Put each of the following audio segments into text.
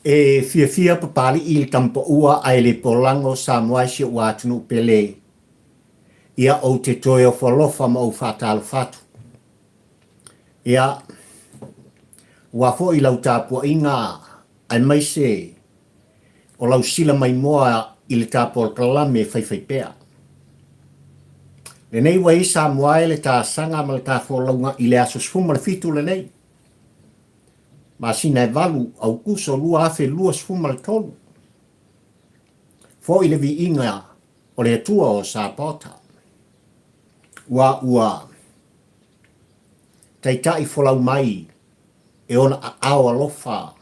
E fiafia Papali'i i le tamapaua ae le polago Samoa e si ou atunuu pele. Ia ou te toe ofo alofa ma ou faatalofa atu. Ia, ua foi lau tapuaiga aemaise o lau sila maimoa i le tapolkalame e faifaipea. Lenei ua i ai Samoa e le tasaga ma le tafolauga i le aso 17 lenei, masina e 8, Aukuso 2023. Foi le viiga o le Atua o Sapaota, ua ua taitai folau mai e ona aao alofa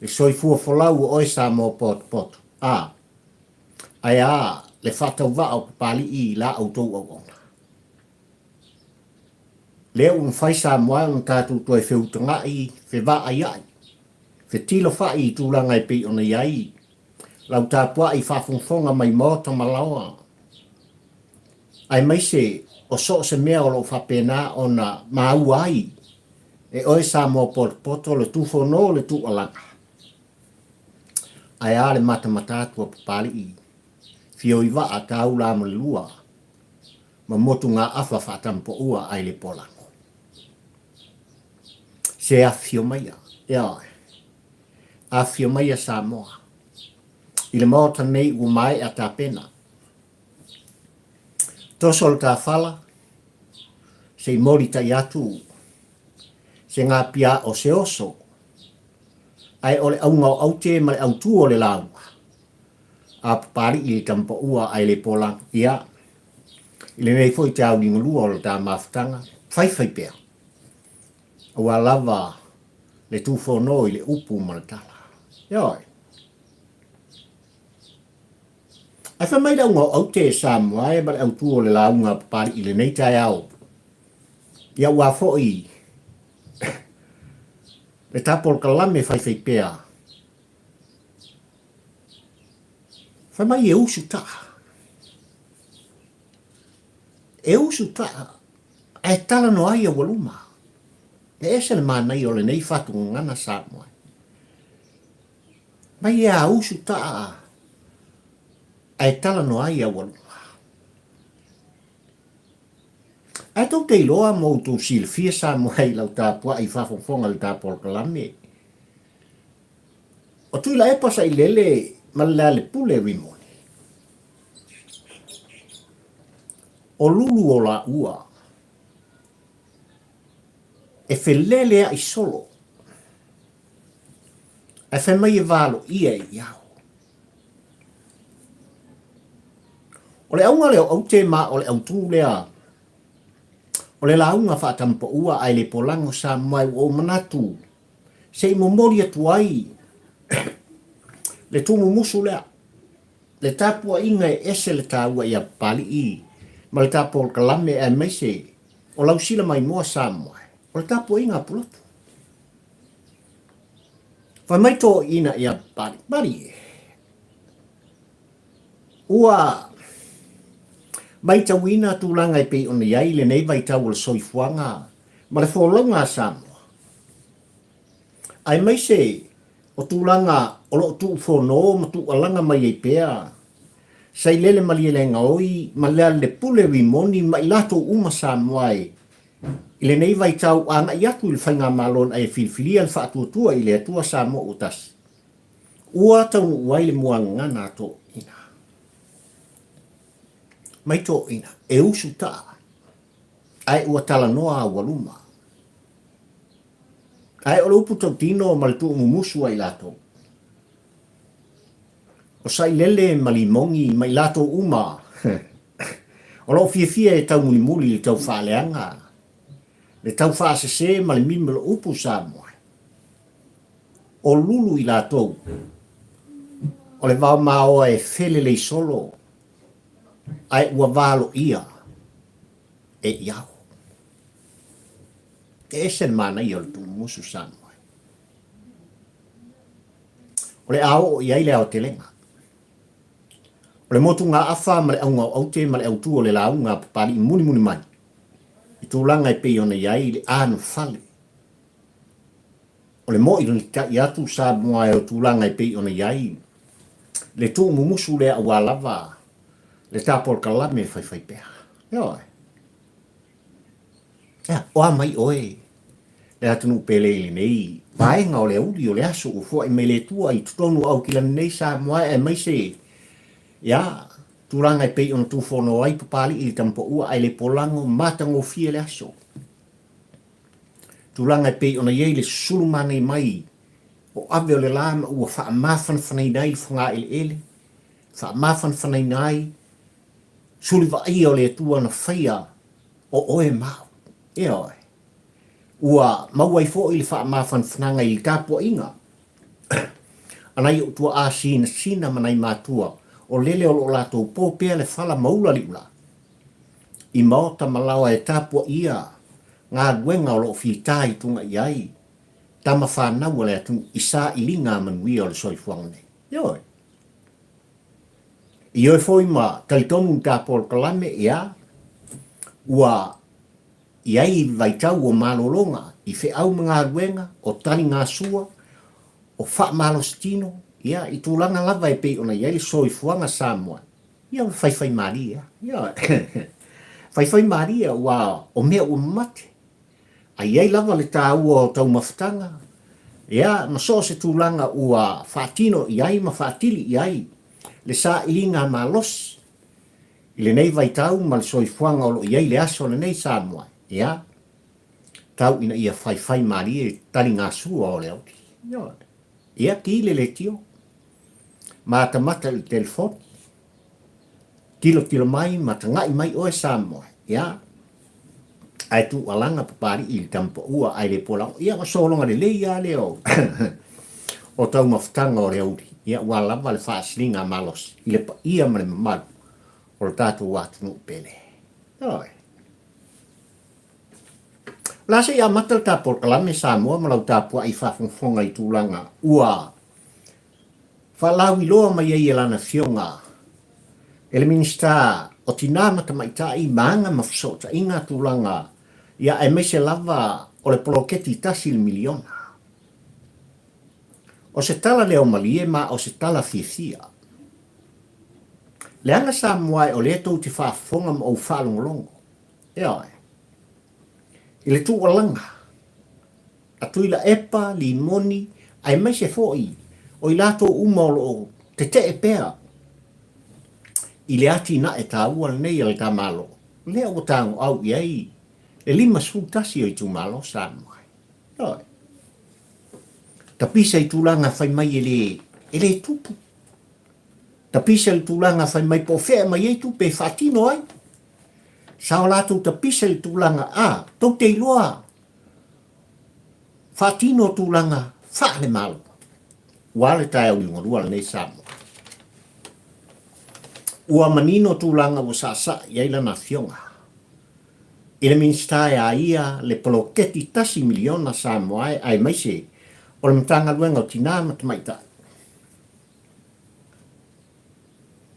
le soifua folau o oe Samoa potopoto, a, ae a le faatauvaa o Papali'i i la outou auauna. Lea ua mafai Samoa ona tatou toe feutaga'i, fevaaia'i, fetilofa'i i tulaga e pei ona i ai lau tapua'i faafogafoga mai maota ma laoa, aemaise o so o se mea o lo o faapena ona maua ai e oe Samoa potopoto le tufono le tuualaga. Ae a le matamata atu a Papali'i, Fioivaa, Taula ma le Lua, ma motugaafa faatampaua ae le polago. Se afifio maia, ioe, afifio maia Samoa i le Maota nei ua maea tapena. Toso le tafala, se i molitai atu se gapia o se oso, ae o le auga o aute ma le autū o le lauga, a Papali'i le tamapaua ae le polago. Ia, i lenei foi te auligalua o le ta mafutaga, faifai pea, aua lava le tufono i le upu ma le tala. Ioe. Ae fai mai le auga o aute e Samoa e ma le autū o le lauga a Papali'i i lenei taeao. Ia ua foi le tapolokalame faifaipea. Fai mai e usu taa. E usu taa ae talanoa ai aualuma. E ese le manaia o lenei faatugagana Samoa. Mai e a usu taa ae talanoa ai aualuma. Ae tou te iloa ma outou silafia Samoa i lau tapuai faafogafoga i le ta polokalame. O Tuilaepa Sailele ma le Lealepule Rimoni. O lulu o laua e feleleaʻi solo ae fai mai e valoia i ao. O le auga lea o aute ma o le autū lea o le lauga faatamapaua ae le polago Samoa ua ou manatu se i momoli atu ai le tuumumusu lea, le tapuaiga e ese le taua ia Papali'i ma le tapolokalame aemaise o lau sila maimoa Samoa, o le tapuaiga a Pulotu. Fai mai toeaiina ia Papali'i, Pali, ua maitauina tulaga e pei ona i ai lenei vaitau o le soifuaga ma le folauga a Samoa, aemaise o tulaga o lo o tuufono ma tuualaga mai ai pea Sailele Malielegaoi ma Lealailepule Rimoni ma i latou uma Samoa e i lenei vaitau agai atu i le Faigamalo na e filifilia le faatuatua i le Atua Samoa ua tasi, ua taunuu ai le muagagana a toeaiina. Mai toeaiina, e usu taa, ae ua talanoa aualuma. Ae o le upu tautino ma le tuumumusu a i latou. O Sailele ma Limogi ma i latou uma o lo o fiafia e taumulimuli i le tau faaleaga, le tau faasese ma le mimilo upu Samoa. O lulu i latou, o le vaomaoa e felelei solo ae ua valoia e iau. E ese le manaia o le tuumusu Samoa. O le a oo i ai le aotelega. O le motugaafa ma le auga o aute ma le autū o le lauga a Papali'i mulimuli mai i tulaga e pei ona i ai le anofale. O le moʻi lagitaʻi atu Samoa e o tulaga e pei ona i ai le tuumumusu lea aua lava le tapolokalame e faifai pea. Ioe. Ea, o a mai oe le atunuu pele i lenei vaega o le auli o le aso ua foai mai le Atua i totonu o Aukilani nei Samoa aemaise ia tulaga e pei ona tufono ai Papalii i le Tamapaua ae le polago matagofie le aso. Tulaga e pei ona i ai le susulu manei mai o ave o le la ma ua faamafanafanaina ai le fogaeleele, faamafanafanaina ai suli vaaia o le Atua na faia o oe ma au. Ioe. Ua maua ai foi le faamafanafanaga i le tapuaiga a nai ou tuaa sinasina ma nai matua o lele o lo o latou po pea le fala ma ula liula i maota ma laoa e tapuaia galuega o lo o fita i tuga i ai tama fanau a le atunuu i sailiga manuia o le soifuaga nei. Ioe. Ioe foi ma talitonu i ta polokalame, ia, ua i ai le vaitau o malologa i feau ma galuega, o taligasua, o faamalositino, ia, i tulaga lava e pei ona i ai le soifuaga Samoa, ia o le faifaimalie lava. Ioe. Faifaimalie aua o mea ua mamate. A i ai lava le taua o taumafataga, ia, ma so o se tulaga ua faatino i ai ma faatili i ai le sailiga malosi i lenei vaitau ma le soifuaga o lo o i ai le aso lenei Samoa, ia, tau ina ia faifai malie taligasua o le auli. Ioe. Ia, ki le leitio, matamata i le telefoni, Tilotilo mai ma tagaʻi mai ʻoe Samoa, ia, ae tuualaga Papaliʻi i le tamapaua ae le polago, ia ua sologa lelei lava lea o, o taumafataga o le auli, ia ua lava le faasiliga malosi i le paia ma le mamalu o le tatou atunuu pele. Ioe. O le a se i amata le ta polokalame Samoa ma lau tapuai faafogafoga i tulaga ua Faalauiloa mai ai e lana Afioga e le Minisita o Tinā ma Tamaitai ma Aga ma Fesootaiga tulaga ia aemaise lava o le poloketi tasi le miliona. O se tala leo malie ma o se tala fiafia. Leaga Samoa e o lea tou te faafofoga ma ou faalogologo. Ioe. I le tuualaga a Tuilaepa, Limoni, aemaise foi o i latou uma o lo o tetee pea i le atinae taua lenei a le ta Malo, lea ua tagoau i ai le 51 o itumalo Samoa. Ioe. Tapisa i tulaga fai mai e le, e le tupu. Tapisa i le tulaga fai mai po o fea e aumai ai tupe e faatino ai. Sa o latou tapisa i le tulaga, a, tou te iloa Faatino tulaga faale-Malo. Ua le taeao liugalua lenei Samoa. Ua manino tulaga ua saasaa i ai lana afioga i le Minisita e a ia le poloketi tasi miliona Samoa aemaise o le Matagaluega o Tinā ma Tamaitai.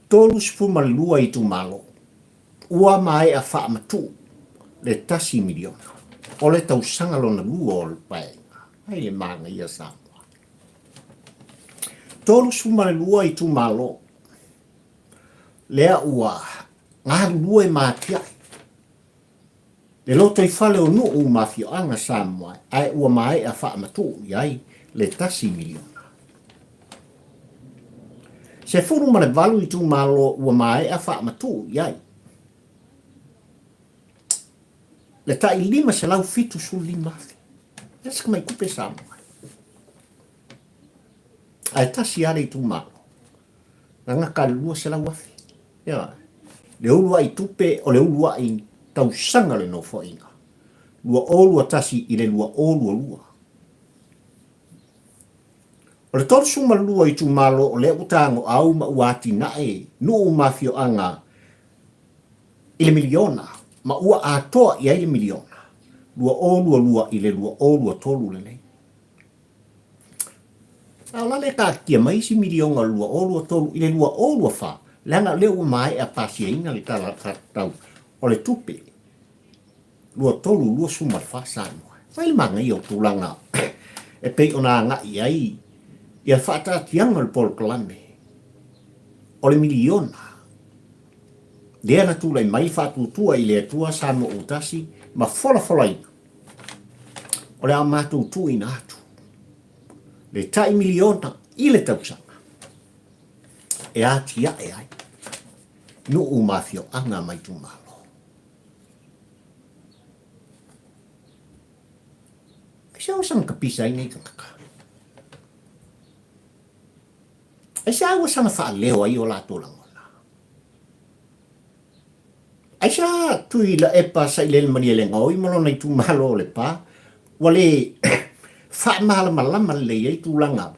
32 itumalo ua maea faamatuu le tasi miliona o le tausaga lona lua o le Paeaiga. Ai le manaia Samoa. 32 itumalo lea ua galulue ma atiae Le lotoifale o nuu ma afioaga Samoa ae ua maea faamatuu i ai le tasi miliona. 18 itumalo ua maea faamatuu i ai le tai 575 afe. E se mai tupe Samoa. Ae tasi lava le itumalo. Na gata le 200 afe. Ioe. Le uluai tupe o le uluai tausaga o le Nofoaiga, 2021 i le 2022. O le 32 itumalo o lea ua tagoau ma ua atinae nuu ma afioaga i le miliona ma ua atoa i ai le miliona, 2022 i le 2023 lenei. A o la le taatia mai isi miliona o le 2023 i le 2024, leaga o lea ua maea pasiaina le Tala Faatatau o le Tupe 23/24 Samoa. Fai le manaia o tulaga. e pei ona agai i ai ia le faataatiaga o le polokalame o le miliona lea na tulai mai le faatuatua i le Atua Samoa ua tasi ma folafolaina o le a matou tuuina atu le tai miliona i le tausaga e atiae ai nuu ma afioaga ma itumalo. Aisea ua saga tapisa ai nei tagata? Aisea ua saga faaleo ai o latou lagona? Aisea Tuilaepa Sailele Malielegaoi ma lona itumalo o Lepa ua le faamalamalama lelei ai tulaga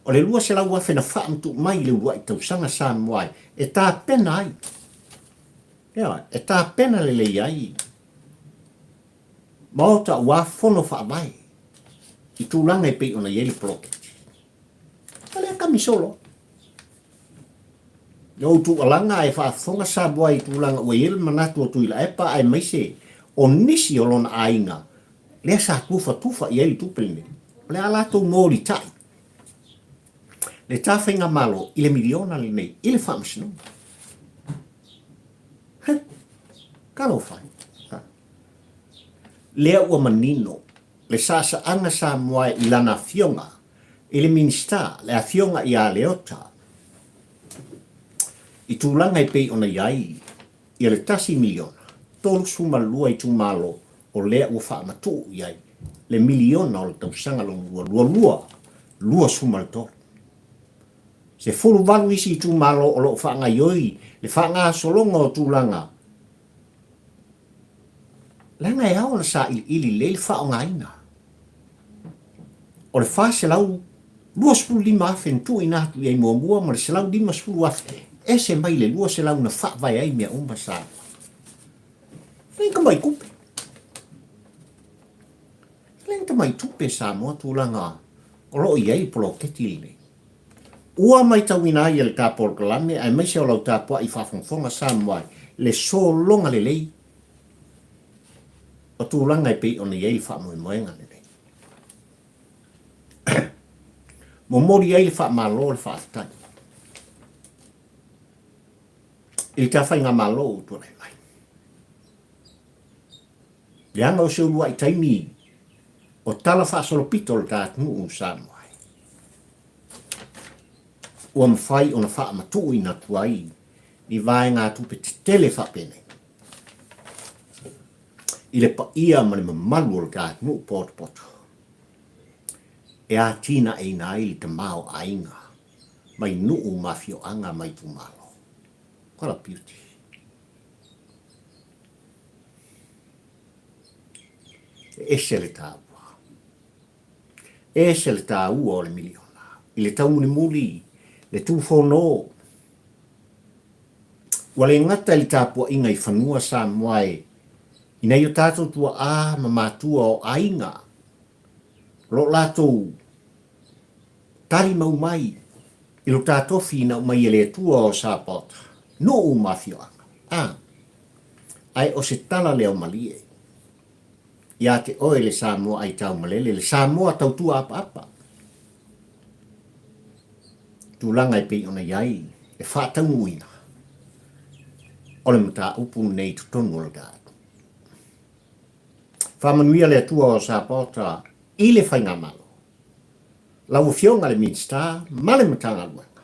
o le 200,000 na faamatuu mai i le uluai tausaga Samoa e tapena ai, ioe, e tapena lelei ai Maota aua fono faavae i tulaga e pei ona i ai le poloketi. A lea kamisolo. Na ou tuualaga ae faafofoga Samoa i tulaga ua i ai le manatu o Tuilaepa aemaise o nisi o lona aiga lea sa tufatufa i ai le tupe lenei. O le a latou molitai le ta faigamalo i le miliona lenei i le faamasinoga. He, talofa e. Ha. Lea ua manino le saasaaga Samoa i lana afioga i le Minisita, le afioga ia Leota, i tulaga e pei ona i ai ia le tasi miliona, 32 itumalo o lea ua faamatuu i ai le miliona o le tausaga lona lua lua lua, 23. 18 isi itumalo o lo o faagaioi le faagasologa o tulaga leaga e ao ona sailiili lelei le faaaogaina o le $425,000 na tuuina atu i ai muamua ma le $150,000 ese mai le $200 na faavae ai mea uma sa E le tamai tupe. E le tamai tupe Samoa tulaga o lo o i ai le poloketi lenei. Ua matauina ai e le ta polokalame aemaise o lau tapuai faafogafoga Samoa le sologa lelei o tulaga e pei ona i ai le faamoemoega lenei. Momoli ai le faamalo le faafetai i le ta faigamalo ua tulai mai. Leaga o se uluai taimi o tala faasolopito o le ta atunuu o Samoa ai, ua mafai ona faamatuuina atu ai ni vaegatupe tetele faapenei i le paia ma le mamalu o le ta atunuu potopoto e atinaeina ai le tamaoaiga mai nuu ma afioaga ma itumalo. What a beauty. E ese le taua. E ese le taua o le miliona. I le taumulimuli, le tūfono, ua le gata i le tapuaiga i fanua Samoa e i nai o tātou tuaā ma matua o aiga, o lo o latou tali mau mai i lo tā tofi ina aumai e le Atua o Sapaota, nuu ma afioaga, a. Ae o se tala leo malie ia te oe le Samoa aitaumalele, le Samoa tautua apaapa. Tulaga e pei ona i ai le faataunuuina o le mataupu lenei i totonu o le tatou. Faamanuia le Atua o Sapaota i le Faigamalo, lau Afioga i le Minisita ma le Matagaluega.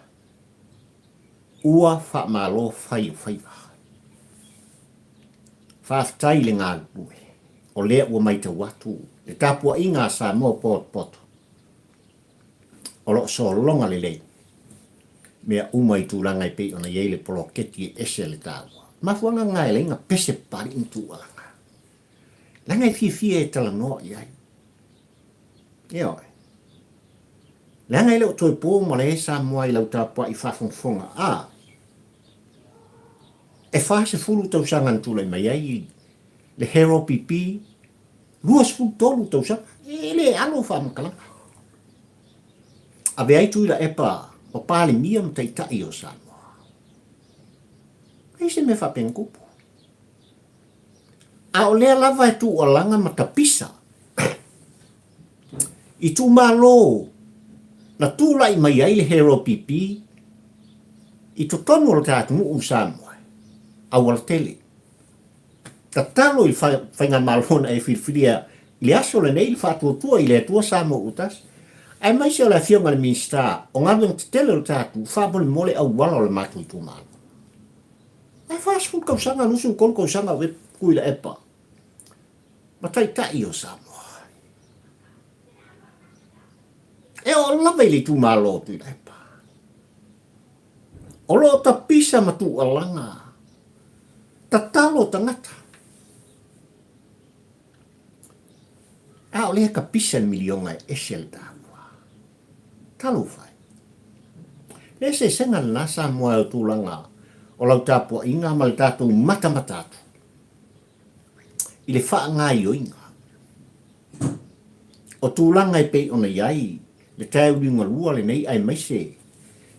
Ua faamalo fai o faiva. Faafetai i le galulue, o lea ua maitau atu le tapuaiga a Samoa potopoto o lo o sologa lelei mea uma i tulaga e pei ona i ai le poloketi e ese le taua. Mafuaaga lena e alai ona pese papalii ma tuualaga. Leaga e fiafia e talanoa i ai. Ioe. Leaga e le o toe po malae Samoa i lau tapuai faafogafoga a e 40 tausaga na tulai mai ai le Hero PP, 23 tausaga, e le alo faamatalaga. Avea ai Tuilaepa ma Palemia ma Taitai o Samoa. E i se mea faapena tupu. A o lea lava e tuualaga ma tapisa. Itumalo na tulai mai ai le Hero PP i totonu o le ta atunuu o Samoa, aualatele. Tatalo i le Faigamalo na e filifilia i le aso lenei le faatuatua i le Atua Samoa ua tasi, aemaise o le Afioga i le Minisita o Galuega Tetele o le ta atunuu faamolemole auala o le matou itumalo. Ae 40 tausaga, 23 tausaga o Tuilaepa ma taitai o Samoa. E oo lava i le itumalo o Tuilaepa. O lo o tapisa ma tuualaga tatalo tagata. A o lea tapisa le miliona e ese le taua. Talofa e. Le eseesega lena Samoa e o tulaga o lau tapuaiga ma le tatou matamata atu i le faagaioiga o tulaga e pei ona i ai le taeuliugalua lenei aemaise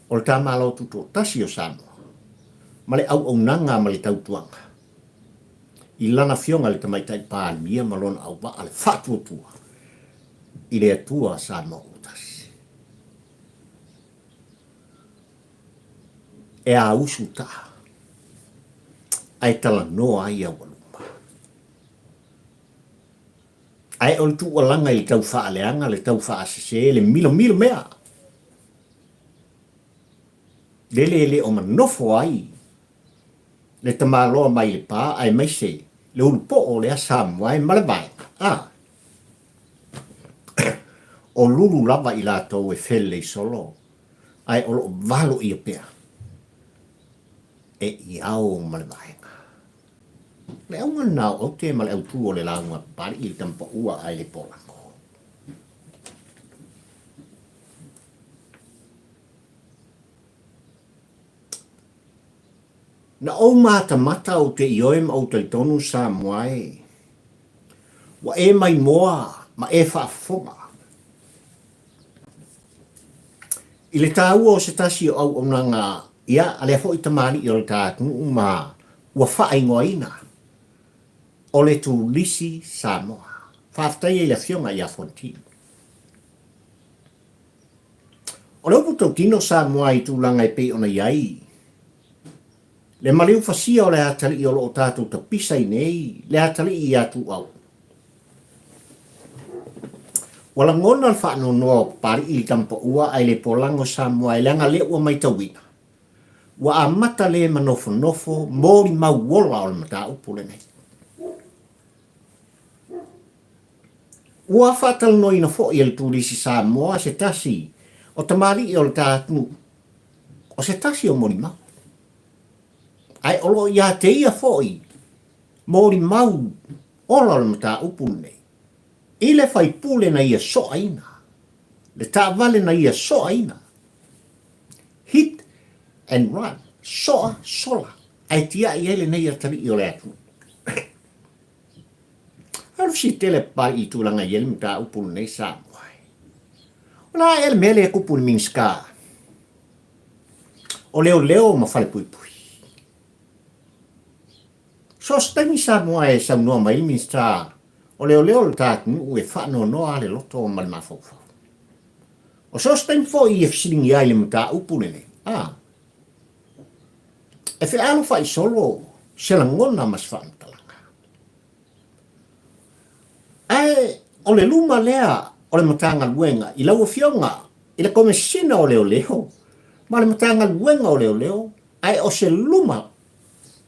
o le ta Malo Tutoatasi o Samoa ma le auaunaga ma le tautuaga i lana Afioga i le Tamaitai Palemia ma lona auvaa le faatuatua i le Atua Samoa ua tasi. E ausu taa ae talanoa ai aualuma. Ae o le tuualaga i le tau faaleaga, le tau faasese, le milomilo mea, lele e le o manofo ai le tamaloa mai le pa aemaise le ulupoo o lea Samoa e ma le vaega, a o lulu lava i latou e felelei solo ae o lo o valoia pea e iao ma le vaega. O le auga lena o aute ma le autū o le lauga Papali'i i le Tamapaua ae le Polago. Na ou matamata ou te ioe ma ou talitonu Samoa e, ua e maimoa ma e faafofoga i le taua o se tasi o auaunaga ia a lea foi tamalii o le ta atunuu ma ua faaigoaina o le Turisi Samoa. Faafetai ai i le Afioga ia Fonoti. O le upu tautino Samoa i tulaga e pei ona i ai le maliu fasia o le atalii o lo o tatou tapisa ai nei, le atalii ia Tuuau. Ua lagona le faanoanoa o Papali'i i le tamapaua ae le polago Samoa e leaga lea ua maitauina ua amata le manofonofo molimau ola o le mataupu lenei. Ua faatalanoaina foi e le Turisi Samoa se tasi o tamalii o le ta atunuu, o se tasi o molimau. Ae o lo o ia te ia foi molimau ola o le mataupu lenei i le faipule na ia soaina, le taavale na ia soaina, hit and run, soa, sola, ae tiai ai lenei atalii o le atunuu. Alu si tele pai i tulaga i ai le mataupu lenei Samoa. O le a ea le mea lea e kupu i le Minisita o Leoleo ma Falepuipui? So o se taimi Samoa e saunoa mai le Minisita o Leoleo o le ta atunuu e faanoanoa lava le loto ma le mafaufau. O so o se taimi foi e fesiligia ai le mataupu lenei, a, e fealofai solo se lagona ma se faamatalaga. Ae o le luma lea o le Matagaluega i lau Afioga i le Komesina o Leoleo ma le Matagaluega o Leoleo, ae o se luma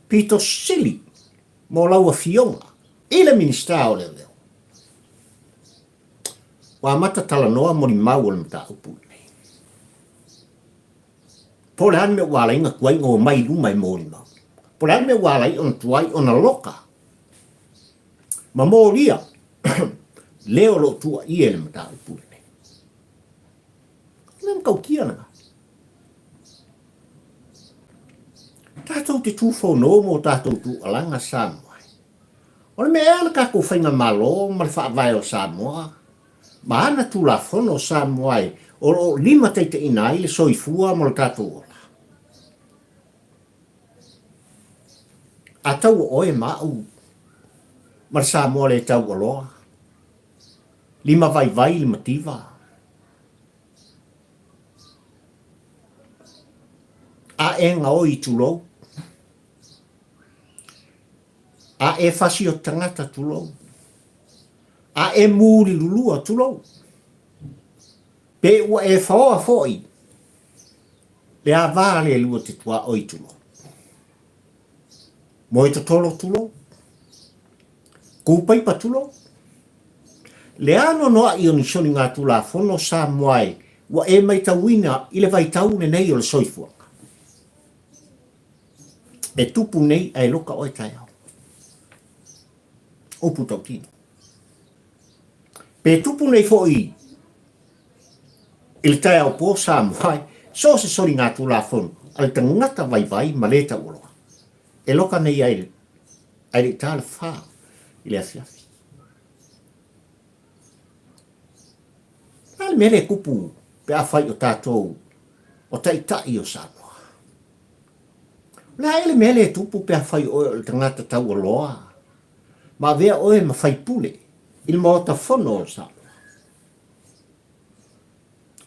pito sili mo lau Afioga i le Minisita o Leoleo. Ua amata talanoa molimau o le mataupu lenei. Po o le a le mea ua ala ai ona tuai ona omai i luma e molimau. Po o le a le mea ua ala ai ona tuai ona loka ma molia le o lo o tuuaia i le mataupu lenei. O le mea matautia lena. Tatou te tufono mo tatou tuualaga Samoa. O le mea ea le tatou faigamalo ma le faavae o Samoa ma ana Tulafono o Samoa e o lo o limataitaiina ai le soifua ma lo tatou ola? A tau o oe ma au ma le Samoa le taualoa. Limavaivai le mativa. A e gaoi tulou. A e fasi o tagata tulou. A e muri lulua tulou. Pe ua e faoa foi le ava le lua te tuaoi tulou. Moe totolo tulou. Kūpaipa tulou. Le anoanoaʻi o ni soligatulafono Samoa e ua e maitauina i le vaitau lenei o le soifuaga. E tupu nei ae loka oe taeao. Upu tautino. Pe tupu nei foi i le taeao po Samoa e, so o se soligatulafono a le tagata vaivai ma le taualoa. E loka nei ai ae le i ta le fa i le afiafi. A le mea le kupu pe a fai o tatou o taitai o Samoa. O le a ea le mea le tupu pe a fai oe o le tagata taualoa ma avea oe ma faipule i le Maota Fono o Samoa.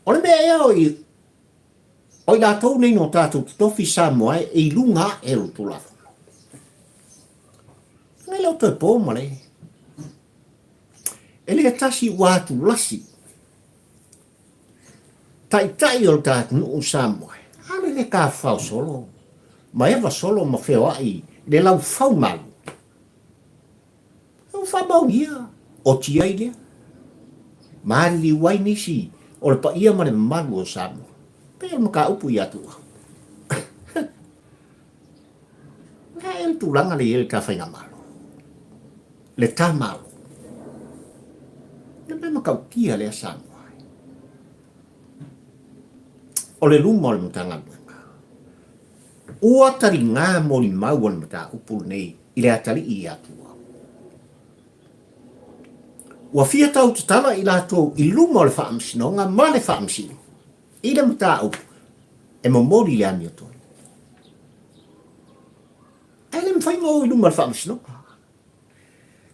O le mea ea o i O i latou nei nō tātou totofi Samoa e i luga aʻe o le Tulafono. Ngai le o toe pō ma le. E le tasi ua atu lasi. Taitai o le tātunuu Samoa e. A le le kāwhao solo. Ma eva solo ma feoai le lau fau malu. Ua faamaonia, oti ai lea. Maliliu ai nisi o le paia ma le mamalu o Samoa. Pei o le mataupu ia Tuua. O le a ea le tulaga lea i ai le ta faigamalo? Le ta Malo. O le mea matautia lea Samoa. O le luma o le Matagaluega. Ua taligā molimau o le mataupu lenei i le atalii i Atua. Ua fia tautatala i latou i luma o le faamasinoga ma le faamasino i le mataupu e momoli le amiotonu. Ae le mafai ona o i luma o le faamasinoga.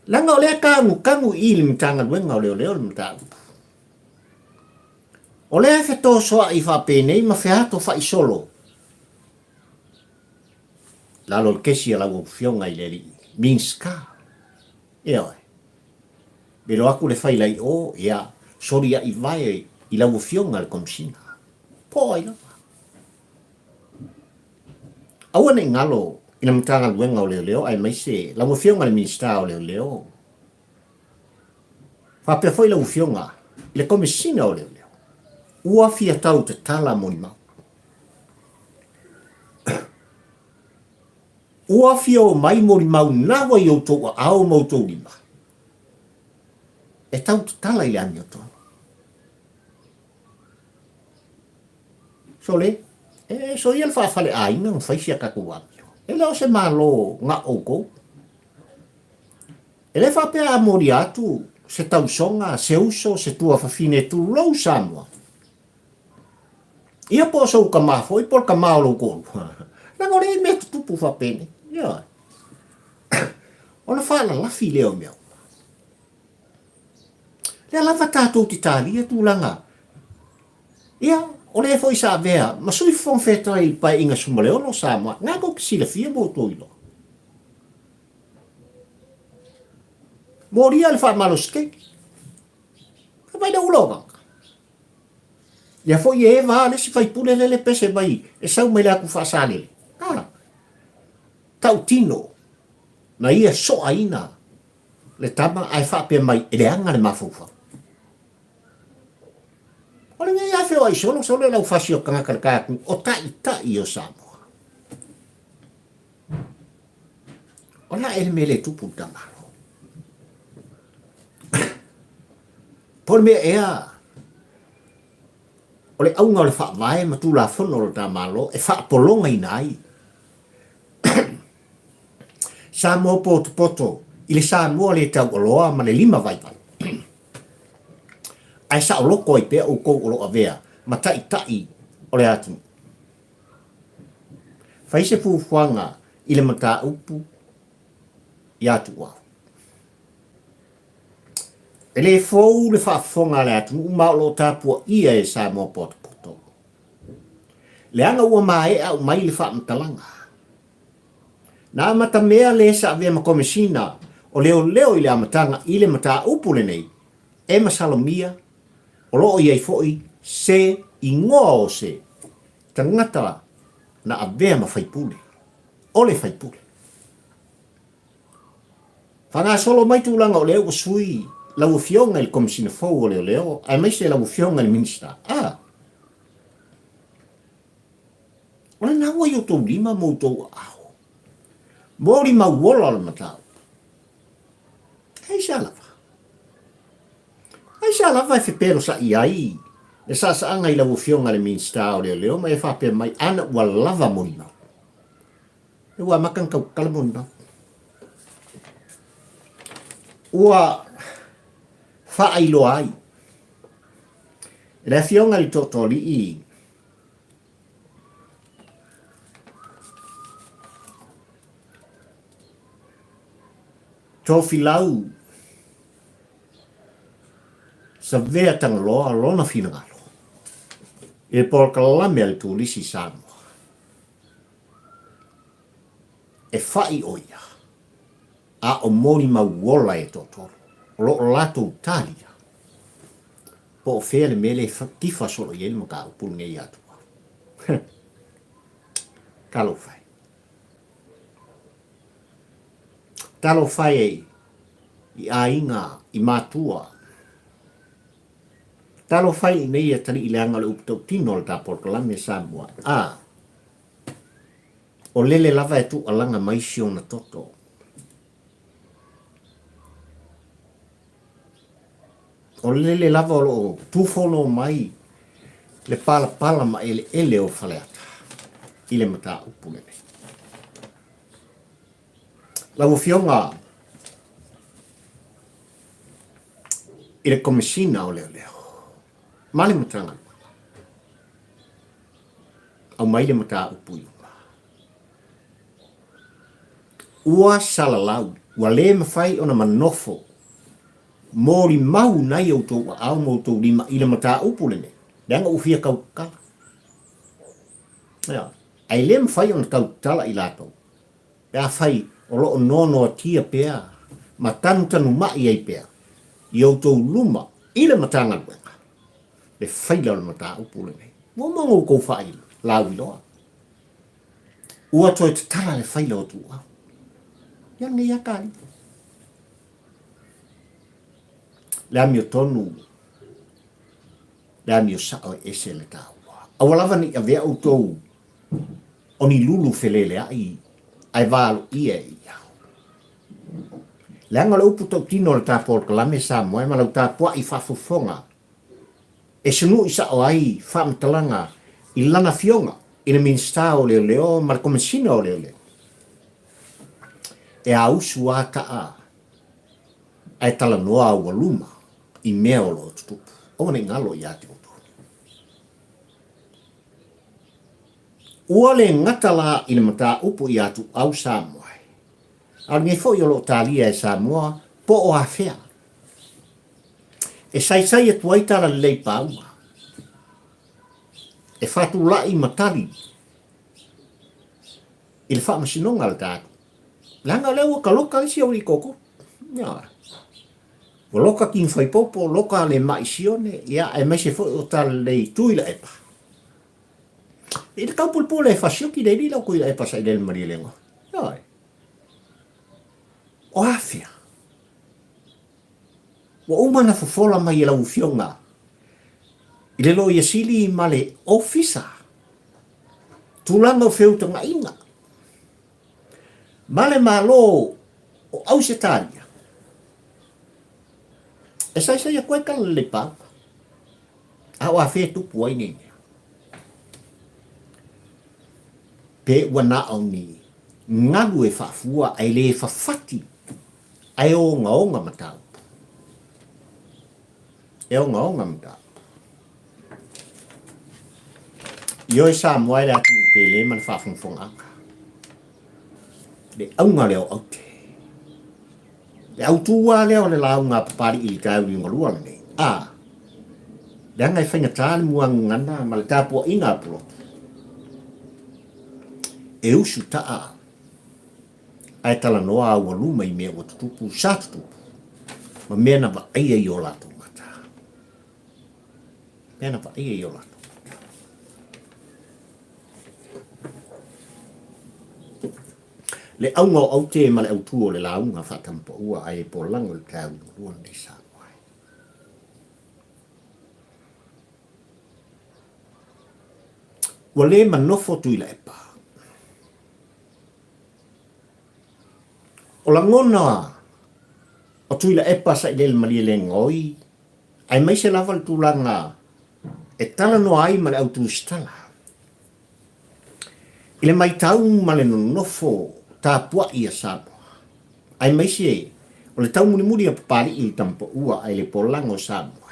Leaga o lea kagukanu i le Matagaluega o Leoleo le mataupu. O lea e fetosoaʻi faapenei ma featofaʻi solo lalo o le kesi a lau Afioga i le alii Minisita. Ioe. Velo atu le faila i o, ia, soliaʻi vae i lau Afioga le Komesina. Po o ai lava. Aua ne i galo i le Matagaluega o Leoleo aemaise lau Afioga i le Minisita o Leoleo, Faapea foi lau Afioga i le Komesina o Leoleo, ua fia tau tatala molimau. Ua fia omai molimau nawa i outou aao ma outou lima e tau tatala i le amiotonu. Sole, e soia le faafaleaiga na fai si a tatou amio. E le o se Malo na outou. E le faapea a molia atu se tausoga, se uso, se tuafafine tulou Samoa. Ia po o sou tama foi, po o le tama o lou toalua. Leaga o lea mea tutupu faapenei. Ioe. Ona faalalafi lea o mea uma. Lea lava tatou te talia tulaga. Ia, o le foi sa avea ma sui fofoga fetalai i le Paeaiga 16 o Samoa, na tou te silafia ma outou iloa. Molia le faamalosi tele. Ka vai le ula o vaka. Ia foi e eva a le isi faipule lele pese mai e sau mai le atu faasalele. A, tautino na ia soaina le tama ae faapea mai e leaga le mafaufau. O lenei afe o Aisolo solo e laufasi o tagata le kaiatu o taitai o Samoa. O le a ea le mea lea e tupu i le ta Malo? Po o le mea ea o le auga o le faavae ma Tulafono o le ta Malo e faapologaina ai Samoa potopoto i le Samoa le taualoa ma le limavaivai. Ae saoloto ai pea outou o lo o avea ma taitai o le atunuu. Fai se fuafuaga i le mataupu ia Tuuau. E le fou le faafofoga a le atunuu ma o lo o tapuaia e Samoa potopoto. Leaga ua maea aumai le faamatalaga. Na amatamea le sa avea ma Komesina o Leoleo i le amataga i le mataupu lenei e masalomia o lo o i ai foi se igoa o se tagata na avea ma faipule, o le faipule. Faagasolo mai tulaga o lea ua sui lau Afioga i le Komesina fou o Leoleo aemaise lau Afioga i le Minisita. A! O lena ua i outou lima ma outou aao. Molimau ola o le mataupu. Aisea lava? Aisea lava e fepelosa'i ai le saasaaga i lau Afioga i le Minisita o Leoleo ma e faapea mai ana ua lava molimau? E ua amata ona tautala molimau. Ua faailoa ai e le Afioga i le Tootooalii Tofilau Savea Tagaloa lona finagalo i le polokalame a le Turisi Samoa. E fa'i ʻo ia, a o molimau ola e toatolu, o lo o latou talia, po o fea le mea lea e tifa solo i ai le mataupu lenei ia Tuau. Talofa e. Talofa e i aiga, i matua. Talofa e i nei atalii leaga o le upu tautino o le ta polokalame Samoa. A. O lele lava e tuualaga mai si ona toto. O lele lava o lo o tufono mai le palapala ma eleele o Faleata i le mataupu lenei. Lau Afioga i le Komesina o Leoleo ma le Matagaluega, aumai le mataupu i luma. Ua salalau, ua le mafai ona manofo molimau nai outou aao ma outou lima i le mataupu lenei, leaga ua fia tautala. Ioe. Ae le mafai ona tautala i latou pe afai o lo o noanoatia pea ma tanutanumai ai pea i outou luma i le Matagaluega le faila o le mataupu lenei. Ua uma ona outou failauiloa. Ua toe tatala le faila o Tuuau. Ia lenei lava tali. Le amiotonu, le amio sao e ese le taua. Aua lava ne i avea outou o ni lulu feleleai ae valoia e ia. Leaga o le upu tautino o le ta polokalame Samoa e ma lau tapuai faafofoga e sunu'i sa'o ai faamatalaga i lana afioga i le Minisita o Leoleo ma le Komesina o Leoleo. E ausu a ta'a ae talanoa aualuma i mea o lo o tutupu. Aua ne i galo ia te outou. Ua le gata la i le mataupu ia Tuuau Samoa, a o lenei foi o lo o talia e Samoa po o afea e saisai atu ai talalelei paua, e faatulai ma tali i le faamasinoga a le tatou. Leaga o lea ua taloka le isi aualii toatolu. Ioe. Ua loka King Faipopo, loka le Ma'i Sione, ia, aemaise foi o Talalelei Tuilaepa. I le taupulepule e fasioki le alii lau Tuilaepa sa i lele Malielegoa. Ioe. O afea? Ua uma ona fofola mai e lau Afioga i le Loia Sili ma le Ofisa tulaga o feutagaiga ma le Malo o Ausetalia e saisai atu ai tala lelei palota. A o afea e tupu ai nei mea? Pe ua na o ni galu e faafua ae le fafati ae ogaoga mataupu. E ogaoga mataupu. Ioe Samoa e le atunuu pele ma le faafogafogaaga. Le auga lea o aute. Le autū lava lea o le lauga a Papali'i i le taeao liugalua lenei, a, leaga e faigata le muagagana ma le tapuaiga a Pulotu. E usu taa ae talanoa aualuma i mea ua tutupu, sa tutupu, ma mea na vaaia i o latou mata. Mea na vaaia i o latou mata. Le auga o aute ma le autū o le lauga faatamapaua ae polago i le taeao liugalua lenei Samoa ai. Ua le manofo Tuilaepa. O lagona o Tuilaepa sailele malielegaoi aemaise lava le tulaga e talanoa ai ma le au tusitala. I le matau ma le nonofo tapuai a Samoa, aemaise o le taumulimuli a Papali'i i le Tamapaua ae le polaga o Samoa,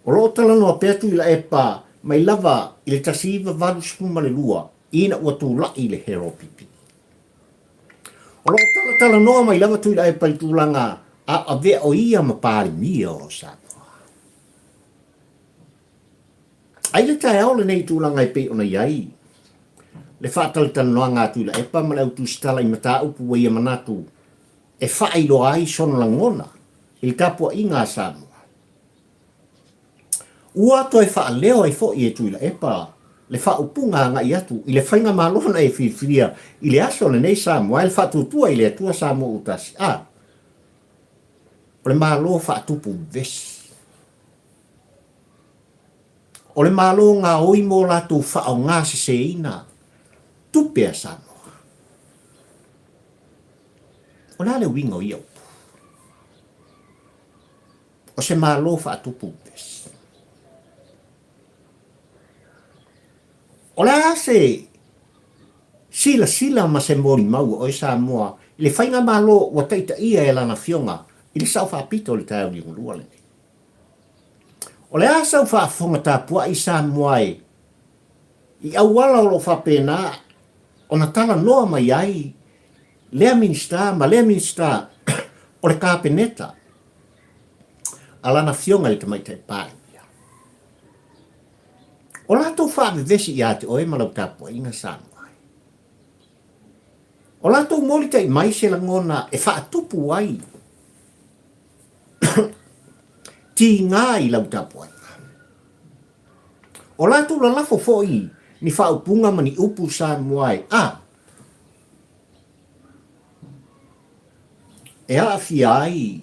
o lo o talanoa pea Tuilaepa mai lava i le 1982 ina ua tulai i le HRPP. O lo o talatalanoa mai lava Tuilaepa i le tulaga a o avea o ia ma Palemia o Samoa. Ai le taeao lenei i tulaga e pei ona i ai le faatalatalanoaga a Tuilaepa ma le au tusitala i mataupu ua ia manatu e faailoa ai sona lagona i le tapuaiga a Samoa. Ua toe faaleo ai foi e Tuilaepa le faaupuga agai atu i le faigamalo na e filifilia i le aso lenei Samoa e le faatuatua i le Atua Samoa ua tasi a o le Malo faatupu vevesi. O le Malo gaoi mo latou faaaoga seseina tupe a Samoa. O le a le uiga o ia upu? O se Malo faatupu vevesi. O le a se silasila ma se molimau a oe Samoa i le Faigamalo ua taitaia e Lana Afioga i le Sao Faapito i le taeao liugalua lenei? O le a sau faafofoga tapuai Samoa e i auala o lo o faapena ona talanoa mai ai lea Minisita ma lea Minisita o le Kapeneta a Lana Afioga i le Tamaitai Palemia. O latou faavevesi ia te oe ma lau tapuaiga Samoa e. O latou molitai mai se lagona e faatupu ai tiga i lau tapuaiga. O latou lalafo foi ni faaupuga ma ni upu Samoa e a e aafia ai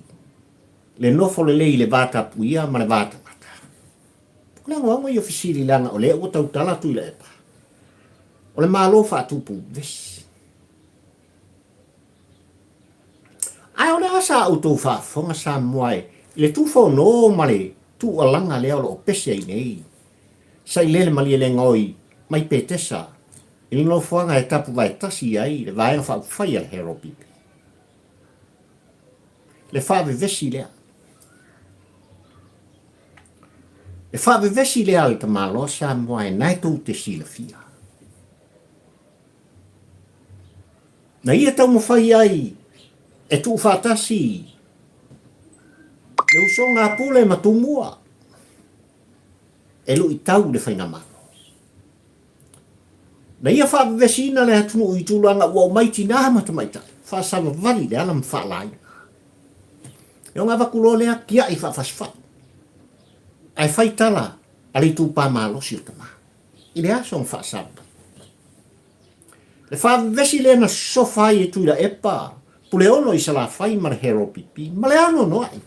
le nofo lelei i le va tapuia ma le va tagata. O le agoago ia o fesili leaga o lea ua tautala atu i Laepa. O le Malo faatupu vesi. Ae o le a sa outou faafofoga Samoa e i le tufono ma le tuualaga lea o lo o pese ai nei Sailele Malielegaoi mai Petesa i le nofoaga e tapuvae tasi ai le Vaega Faaupufai a le HRPP. Le faavevesi lea. Le faavevesi lea a le tamaloa Samoa e nae tou te silafia. Na ia taumafai ai e tuufaatasi le usoga a Pule ma Tumua e luitau le faigamalo. Na ia faavevesiina le atunuu i tulaga ua omai tinā ma tamaitai, faasavavali le ala ma faalaina. E ona avatu loa lea tiai faafasifai, ae fai tala a le itupa malosi o tama i le aso na faasavavali. Le faavevesi lea na sosofa ai e Tuilaepa, Puleono i Salafai ma le HRPP, ma le anoanoai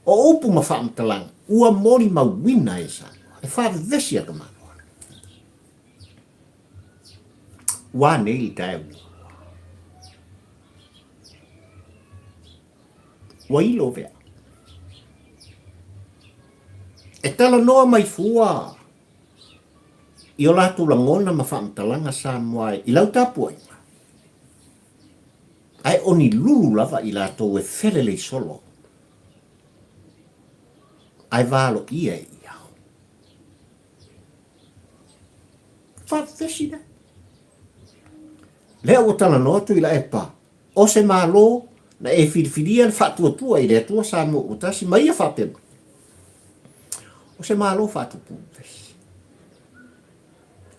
o upu ma faamatalaga ua molimauina e Samoa le faavevesi a Tamaloa. Ua nei le taeao liugalua? Ua ilo vea. E talanoa mai fua i o latou lagona ma faamatalaga Samoa i lau tapuaiga, ae o ni lulu lava i latou e felelei solo ae valoia e ia. Faavevesi lea. Lea ua talanoa Tuilaepa, o se Malo Na e filifilia le faatuatua i le Atua Samoa ua tasi ma ia faapea mai, O se Malo faatupu vevesi.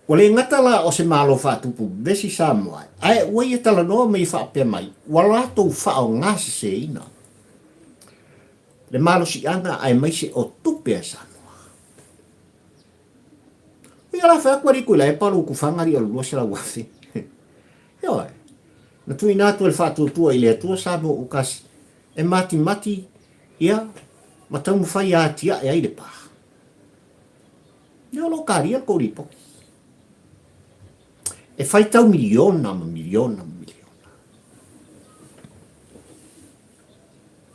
Ua le gata la o se Malo faatupu vevesi Samoa, ae ua ia talanoa ma ia faapea mai, ua latou faaaogaseseina le malosiaga aemaise o tupe a Samoa. Ia la fai atu alii Tuilaepa lou tufaga alii o le 200,000. Ioe. Na tuuina atu e le faatuatua i le Atua Samoa ua tasi e matimati ia ma taumafai e atiae ai le pa. Ia o lo o talia le tou lipoti. E faitau miliona ma miliona ma miliona.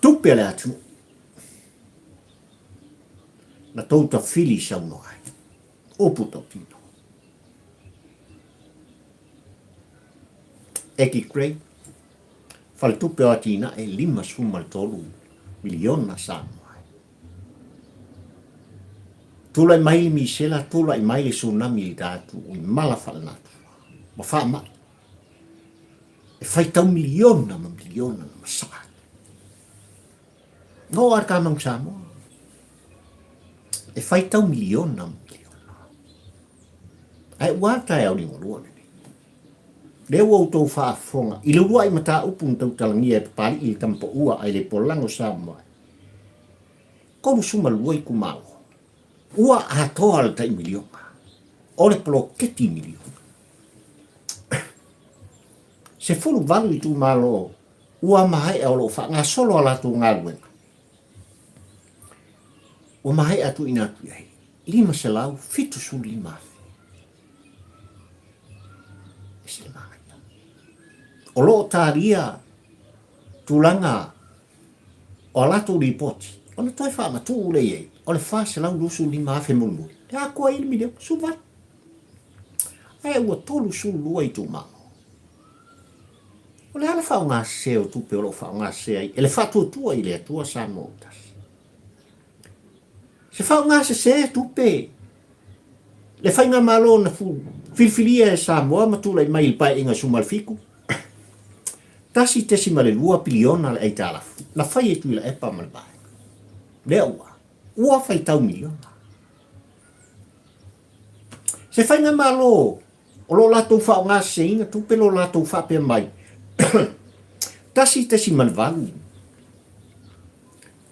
Tupe a le atunuu. Na tou tafili saunoa ai. Upu tautino. Eki Gray, Faletupe o Atinae 53 miliona Samoa. Tulai mai le misela, tulai mai le tsunami i le tatou i mala faalenatura ma faamai. E faitau miliona ma miliona na masaa atu. Na oo lava i le Kamau Samoa. E faitau miliona ma miliona. Ae ua a le taeao liugalua lenei? Lea ua outou faafofoga i le uluai mataupu na tautalagia e Papalii i le Tamapaua ai le Polago Samoa. 32 itumalo. Ua atoa le tai miliona. O le poloketi miliona. 18 itumalo ua maea o lo o faagasolo a latou galuega. Ua maea tuuina atu i ai $575,000. Ese le manaia. O lo o talia tulaga o a latou lipoti, ona toe faamatuu lea i ai, o le $425,000 mulimuli, e atoa ai le miliona, 18. Ae ua 32 itumalo. O le a le faaaogasese o tupe o lo o faaaogasese ai e le faatuatua i le Atua Samoa ua tasi? Se faaaogasese tupe le faigamalo na filifilia e Samoa ma tulai mai i le Paeaiga 17, 1.2 piliona le aitalafu na fai e Tuilaepa ma le Vaega. Lea ua, ua faitau miliona. Se faigamalo o lo latou faaaogaseseina tupe lo latou faapea mai, 1.8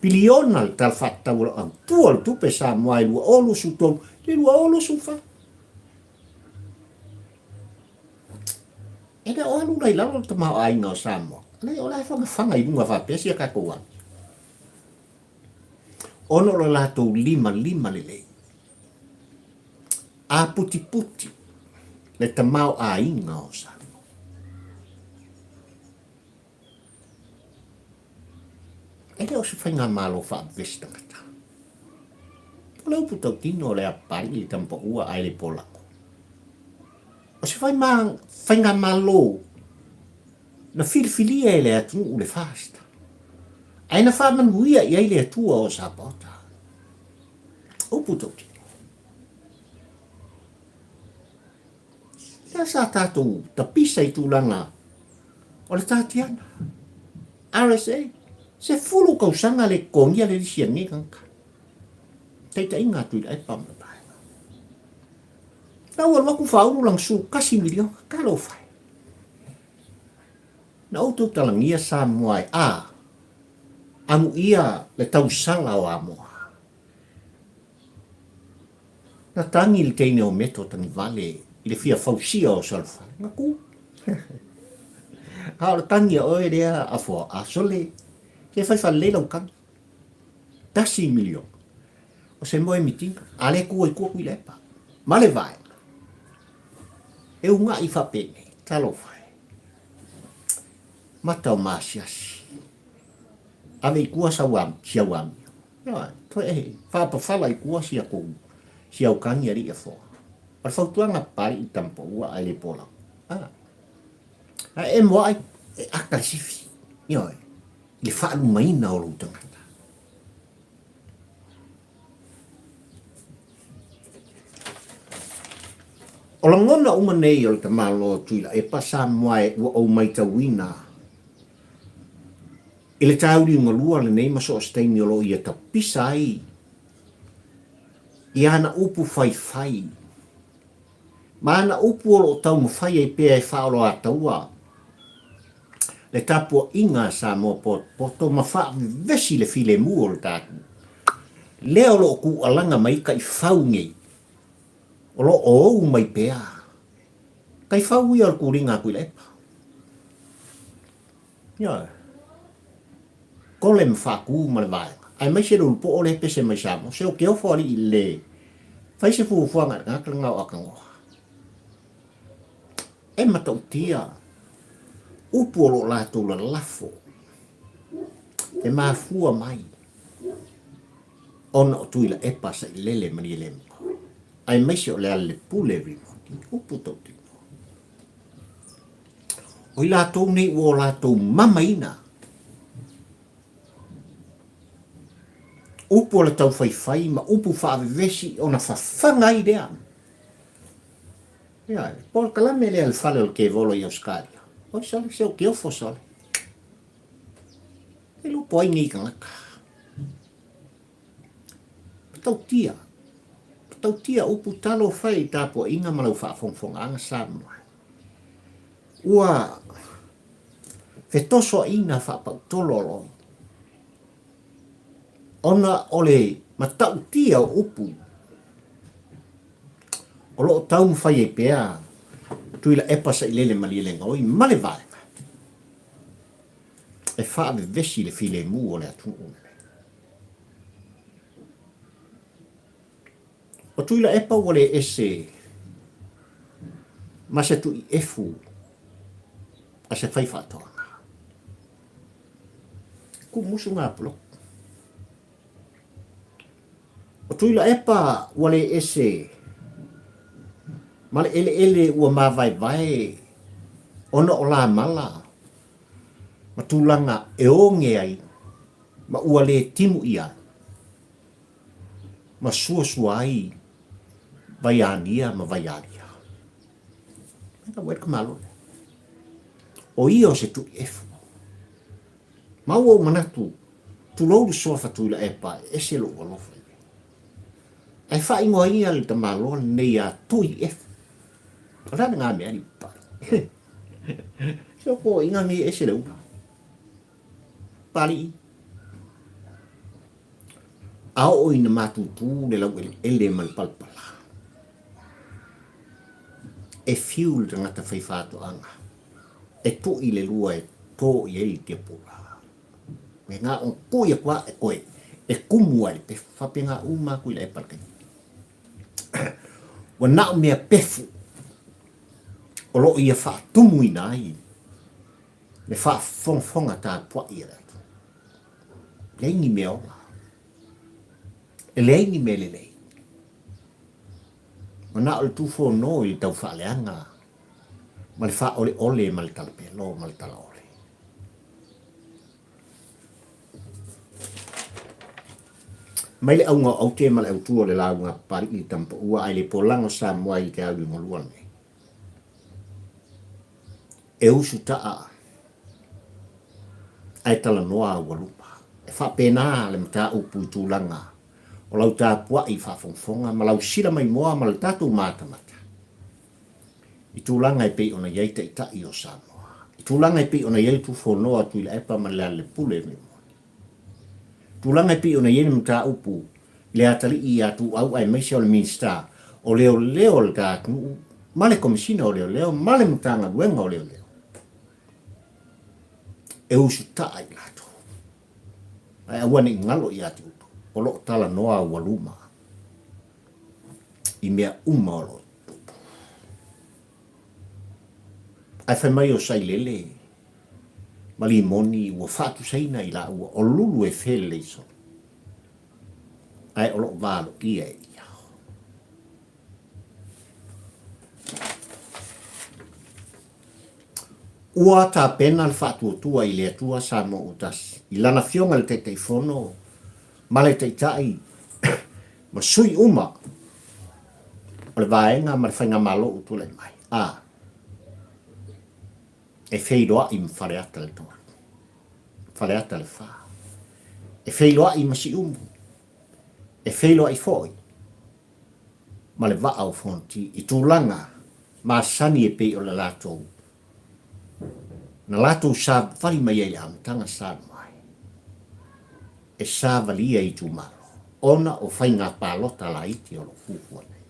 piliona le Tala Faatatau Autu o le Tupe Samoa i 2023 i le 2024. E le o alu la i lalo le tamaoaiga o Samoa. Leai, o la e fagafaga i luga faapea si a tatou alu. Ona o lo latou limalima lelei. Aputiputi le tamaoaiga o Samoa. E le o se faigamalo faavevesi tagata. O le upu tautino o le apali i le tamapaua ae le polako. O se faigamalo na filifilia e le atunuu le FAST, ae na faamanuia i ai le Atua o Sapaota. Upu tautino. Lea sa tatou tapisa i tulaga o le tatiana. RSA, 10 tausaga le totogia le lisi a lenei tagata. Taitaiga a Tuilaepa ma le vaega. La ua alu atu faaulu lana 11 miliona, talofa e. Na outou talagia Samoa e a amuia le tausala o Amoa. Na tagi le teine o Meto tagivale i le fia fausia o Salufale. Na tu. A o le tagi a oe lea Afoa, a sole, se fai faalelei lau tagi. 1 miliona. O se moe mitiga, a le tu ai tua Tuilaepa. Ma le vaega. E ugaʻi faapenei, talofa e. Mata o maasiasi. Ave i tua sau si au amio. Ioe, toe faapafala i tua si akou, si au kagi alii Afoa. O le fautuaga Papalii i Tamapaua ae le Polau. A. Ae e moai, e aka le sifi. Ioe, i le faalumaina o lou tagata. O lagona uma nei o le tamaloa o Tuilaepa Samoa e ua ou maitauina. I le tauliugalua lenei ma so o se taimi o lo o ia tapisa ai i ana upu faifai ma ana upu o lo o taumafai ai pea e faaoloataua le tapuaiga a Samoa potopoto ma faavevesi le filemu o le tatou lea o lo o tuualaga mai taifau nei o lo o ou mai pea taifau ia o le tuliga a Tuilaepa. Ioe. Kole ma faatu ma le vaega, aemaise le ulupoo lea e pese mai Samoa, se o ke ofo alii le fai se fuafuaga i le tagata lena o Akanoa. E matautia upu o lo o latou lalafo e mafua mai ona o Tuilaepa Sailele Malielegaoi, aemaise o Lealailepule Rimoni, upu tautino. O i latou nei ua o latou mamaina upu o le taufaifai ma upu faavevesi ona fafaga ai lea. Ia, polokalame lea le fale o le kevolo i Ausetalia. Oi sole, se o ke ofo sole. E lupo ai nei tagata. Matautia. Matautia upu talofa e i tapuaiga ma lau faafogafogaaga Samoa. Ua fetosoaina faapautolo aloa ona o le matautia o upu o lo o taumafai ai pea Tuilaepa Sailele Malielegaoi ma le vaega e faavevesi le filemu o le atunuu lenei. O Tuilaepa ua le ese ma se tuiefu a se faifaatoaga. Kumusu ngā puloku. O Tuilaepa ua le ese ma le eleele ua māvaevae ona o Lamala ma tulaga e oge ai ma ua le timu ʻia ai ma suasua ai Vaiania ma Vaialia. Mea ua ka malo lea. O ia o se tuiefu. Ma ua ou manatu, tulou le suafa Tuilaepa e ese lou alofa i ai. Ae faaigoa ia le tamaloa lenei ia Tuiefu. O le a lena mea alii Papalii? Se o toeaiina nei e ese le ula. Papalii. A oo ina matutu le laueleele ma le palapala, e fiu le tagata faifaatoaga e tui le lua e tō i ai le tiapula. Me ngā o tui aku a e koe e kumu ai le pefu. Faapena uma atu i le epa le taimi. Ua na o mea pefu o lo o ia faatumuina ai le faafogafoga tapuai a le atunuu. Leai ni mea ola. E leai ni mea lelei. Ua na o le tufono i le taufaaleaga ma le faaoleole ma le talapelo ma le talaole. Mai le auga o aute ma le autu o le lauga Papali'i i le Tamapaua ae le polaga o Samoa i te au liugalua lenei. E usu taa ae talanoa aualuma. E faapena le mataupu i tulaga o lau tapuai faafogafoga ma lau sila maimoa ma le tatou matamata i tulaga e pei ona i ai Taitai o Samoa, i tulaga e pei ona i ai le Tufonoa Tuilaepa ma le Lealailepule Rimoni, tulaga e pei ona i ai le mataupu i le atalii ia Tuuau aemaise o le Minisita o Leoleo o le ta atunuu ma le Komesina o Leoleo ma le Matagaluega o Leoleo e usutaa i latou. Ae aua ne i galo ia te outou, o lo o talanoa aualuma i mea uma o lo o tupu. Ae fai mai o Sailele ma Limoni ua faatusaina i laua o lulu e felelei solo, ae o lo o valoia e ia. Ua tapena le faatuatua i le Atua Samoa ua tasi, i Lana Afioga i le Taitaifono ma le Taitai ma sui uma o le Vaega ma le Faigamalo ua tulai mai, a e feiloai ma Faleata le tolu. Faleata le 4. E feiloai ma Siumu, e feiloai foi ma le vaa o Fonoti i tulaga masani e pei o le latou na latou savali mai ai i le amataga Samoa ai e savalia i itumalo ona o faiga palota laiti o lo o fuafua nei.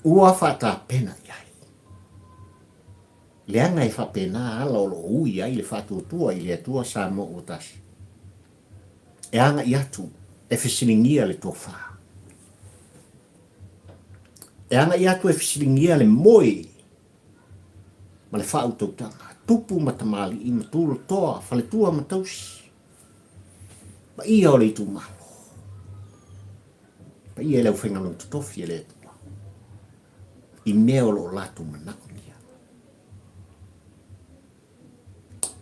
Ua faatapena i ai. Leaga e faapena ala o lo o ui ai le faatuatua i le Atua Samoa ua tasi. E agai atu e fesiligia le tofa. E agai atu e fesiligia le moe ma le faautautaga, tupu ma tamalii ma tulatoa, faletua ma tausi, paia o le itumalo, paia i le aufaigaluega totofi a le Atua i mea o lo o latou manaomia.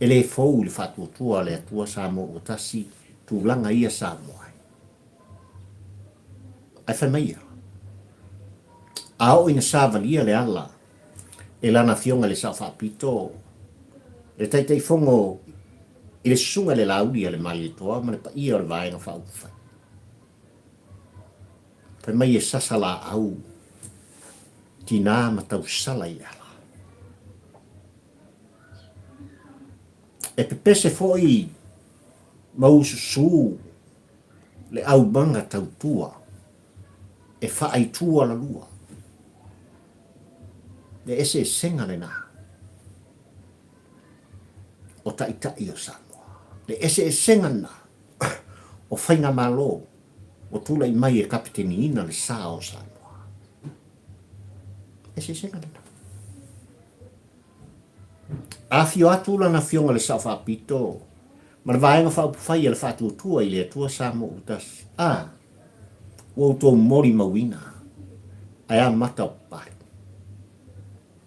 E le fou i le faatuatua a le Atua Samoa ua tasi tulaga ia Samoa ai. Ae fai mai ia, a oo ina savalia le ala e lana afioga i le Sao Faapito, le Taitaifono i le Susuga i le Laauli a le Malietoa ma le paia o le Vaega Faaupufai, fai mai e sasa laau tina ma tausala i le ala. E pepese foi ma ususu le aumaga tautua e faaitu alalua. Le eseesega lena o Taitai o Samoa. Le eseesega lena o Faigamalo ua tulai mai e kapeteniina le sa o Samoa. Eseesega lena. Afio atu lana Afioga i le Sao Faapito ma le Vaega Faaupufai a le Faatuatua i le Atua Samoa ua Tasi. A, ua outou molimauina, ae a mata o papale.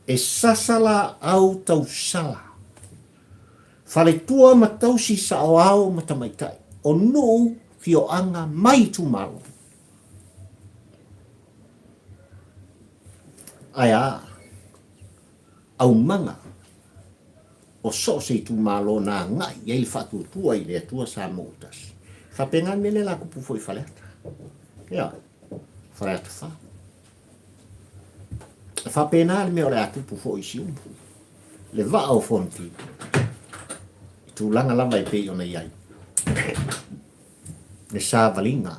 E sasa laau tausala, faletua ma tausi saoao ma tamaitai o nuu fioaga mai itumalo. Ae a? Aumaga o so o se itumalo na agai i ai le faatuatua i le Atua Samoa ua tasi. E faapena le mea lea la tupu foi i Faleata. Ia, Faleata 4. E faapena le mea o le a tupu foi i Siumu. Le vaa o Fonoti, i tulaga lava e pei ona i ai le savaliga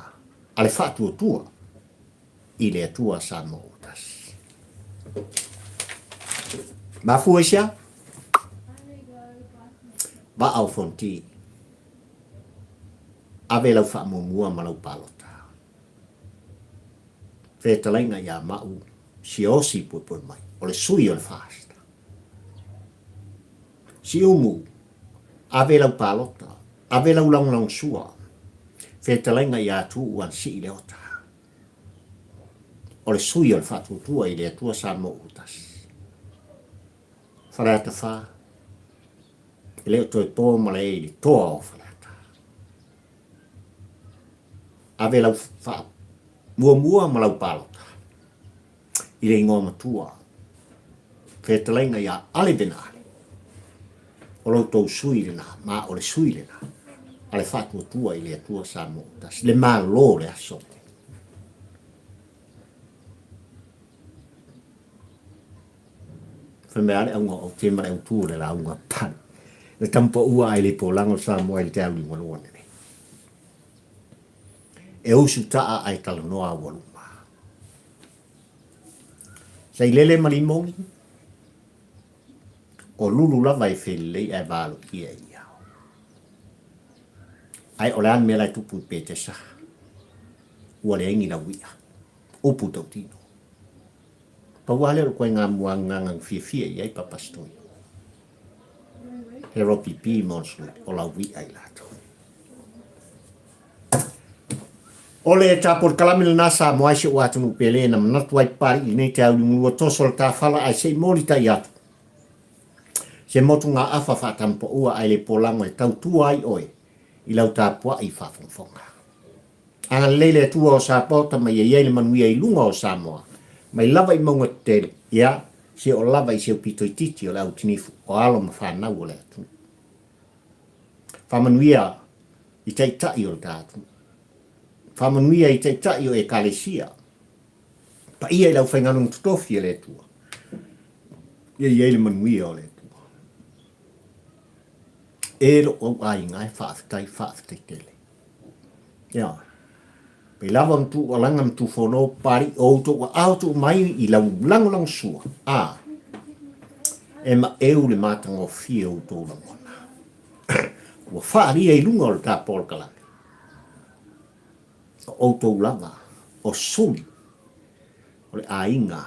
a le faatuatua i le Atua Samoa ua tasi. Mafua i se a? Vaa o Fonoti, ave lau faamuamua ma lau palota. Fetalaiga ia Ma'u Siaosi Poepoe mai, o le sui o le FAST. Siumu, ave lau palota, ave lau lagolagosua, fetalaiga ia Tuuu Ansii Leota. O le sui o le Faatuatua i le Atua Samoa ua tasi. Faleata 4, e le o toe po malae i le toa o Faleata. Ave lau faamuamua ma lau palota i le igoa matua, fetalaiga ia Ale Vena Ale, o lo outou sui lena, ma o le sui lena a le Faatuatua i le Atua Samoa ua tasi, le Malo o le aso lenei. Fai mai a le auga o aute ma le autu o le lauga pale. Le tamupaua ai le polaga o Samoa i le te auliugalua lenei. E usu taa ae talanoa aualuma. Sailele ma limogi, o lulu lava e felelei ae valoia i ao. Ae o le a le mea la e tupu i Petesa? Ua leai ni lauia. Upu tautino. Pau lava lea o le ituaiga muagugaga na fiafia i ai Papa Stoi. He Robbie B. Monsley o lauia i latou. O le tapolokalame lena Samoa ai si ou atunuu pele na manatu ai Papalii i lenei te auliugalua toso le tafala ae se i molitai atu se motugaafa faatamupaua ae le polago e tautua ai oe i lau tapuai faafogafoga. Agalelei le Atua o Sapaota ma ia i ai le manuia i luga o Samoa, mai lava i mauga tetele, ia, Se oo lava i si au pito itiiti o le au tinifu o alo ma fanau o le atunuu. Faamanuia i taitai o le ta atunuu. Faamanuia i taitai o Ekalesia. Paia i le aufaigaluega totofi a le Atua. Ia i ai le manuia o le Atua. E lou au aiga e faafetai, faafetai tele. Ia, pei lava ona tuualaga ma tufono Papalii o outou aao tuu mai i lau lagolagosua, a, e maeu le matagofie o outou lagona. Ua faaalia i luga o le ta polokalame. O outou lava o suli o le aiga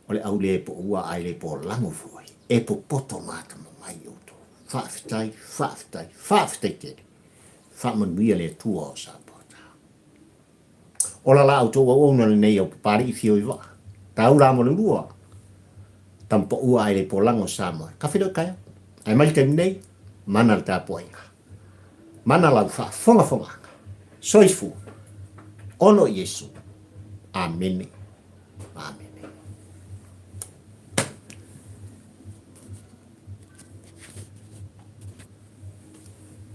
o le au le poua ae le polago foi, e popoto matamamai outou. Faafetai, faafetai, faafetai tele. Faamanuia le Atua o Samoa. Ola la outou auauna lenei au Papalii fio i vaa. Taula mo le lua. Tama paua ae le polago Samoa. Ka feiloai taeao. Ae mai le taimi nei, mana le tapuaiga. Mana lau faafogafogaaga. Soifua. Ono Iesu. Amene. Amene.